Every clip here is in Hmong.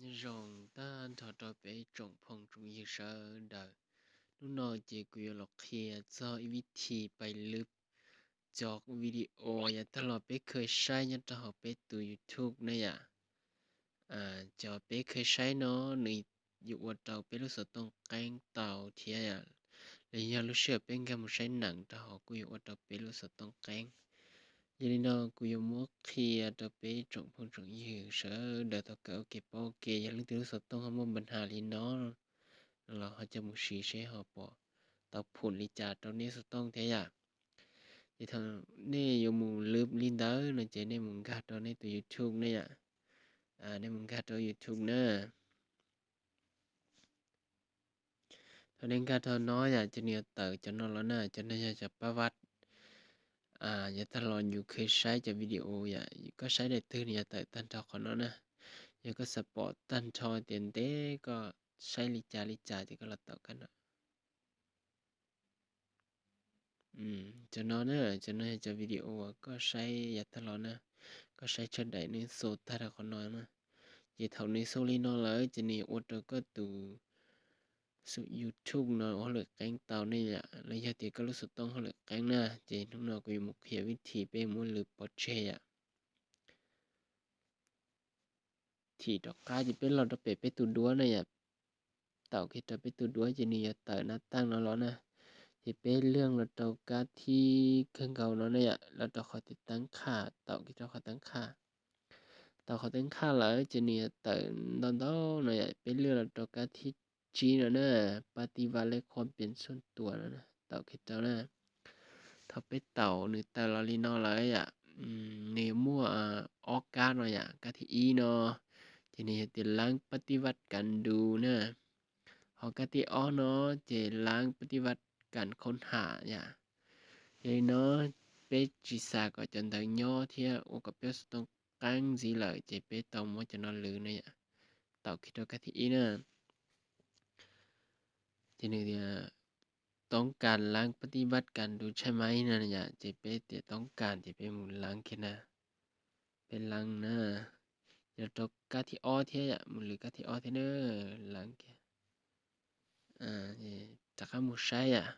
Nyob zoo tag nrho rau peb tsoom phooj tsoom ywg sawv daws. Hnub no ces kuv yuav los qhia txog ib vib thi pais lwb cov video yav tag los peb kheev saib nyob rau hauv peb tus YouTube ne yom. Cov peb kheev saib no nws yuav ua rau peb lub xov tooj qeeb tau thiab, los yog lub sij hawm peb nkag mus saib neeg rau hauv kuj yuav ua rau peb lub xov tooj qeeb. Yog li no kuv yuav muab qhia rau peb tsoom phooj tsoom ywg sawv daws tau kawm ua ke paub ua ke, yog leej twg lub xov tooj ho muaj npa nhas li no los ho coj mus siv seb ho puas tau phum li cas rau nej xov tooj thiab yom. Ces thaum nej yuav mus lwb li ntawd no ces nej mus nkag rau nej tus YouTube ne yom. Nej mus nkag rau YouTube na. Thaum nej nkag rau no yom ces nws yuav tawm cov no los na, cov no yog cov pab vaj. Yav tag los yus kheev saib cov video yom, koj saib daim twg nws yuav tawm tag nrho qhov no na. Yog koj xav pom tag nrho tias ntev koj saib li cas li cas ces koj los tawm kab no. Cov no na, cov no yog cov video uas koj saib yav tag los na, koj saib tsawg daim nws xu tag rau qhov no na. Ces thaum nws xu li no lawm ces nws ua rau koj tus YouTube no ua hauj lwm qeeb tau ne yom, los yog tias koj lub xov tooj hauj lwm qeeb na. Ces hnub no kuv yuav mus qhia vib thi peb muab lwb pov tseg yom. Thim rov qab ces peb los rau pem peb tus duab na yom. Taum kiag rau peb tus duab ces nws yuav tawm nab taaj no los na. Ces peb leej los rau kab thib kawg nkaus no na yom, los rau qhov tias teeb qhaj, taum kiag rau qhov teeb qhaj. Taum qhov teeb qhaj lawm ces nws yuav tawm ntau ntau no yom, peb leej los rau kab thib tsib no na, pab tiv vaj lej khuam pees xuj tuas no, taum kiag rau na. Thaum peb taum nws tawm los li no lawm yom, nws yuav muaj ob kab no yom, kab thib ib no ces nws yog tias laab pab tiv vaj kas dus na. Ho kab thib ob no ces laab pab tiv vaj kas khaub ham yom. Yog li no peb tsis xav kom cov ntawd nyob thiab ua kom peb xov tooj qeeb ntxiv lawm ces peb tau muab cov no lwb na yom. Taum kiag rau kab thib ib na. Ces nws tias toob kas laab pab tiv vaj kas dus tshaj maiv no yom, ces peb tias toob kas ces peb mus laab kiag na. Peb laab na, yog rau kab thib ob thiab yom, mus lwb kab thib ob thiab na, laab kiag. Rov qab mus saib yom.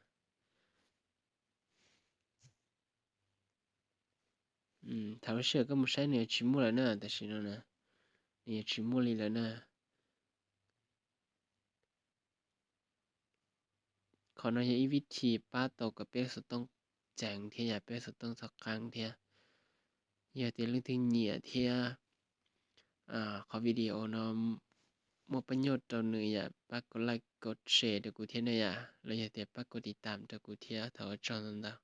Thaum lub sij hawm koj mus saib nws yuav tsis muaj lawm na, tam sim no na, nws yuav tsis muaj li lawm na. Qhov no yog ib vib thi pab tau kom peb xov tooj ceev thiab yom, peb xov tooj txhob qeeb thiab. Yog tias leej twg nyiam thiab qhov video no muaj pab nyuaj rau nws yom, pab kaum like kaum share rau kuv thiab ne yom, los yog tias pab kaum tiv tam rau kuv thiab, thov ua tsaug ntau ntau.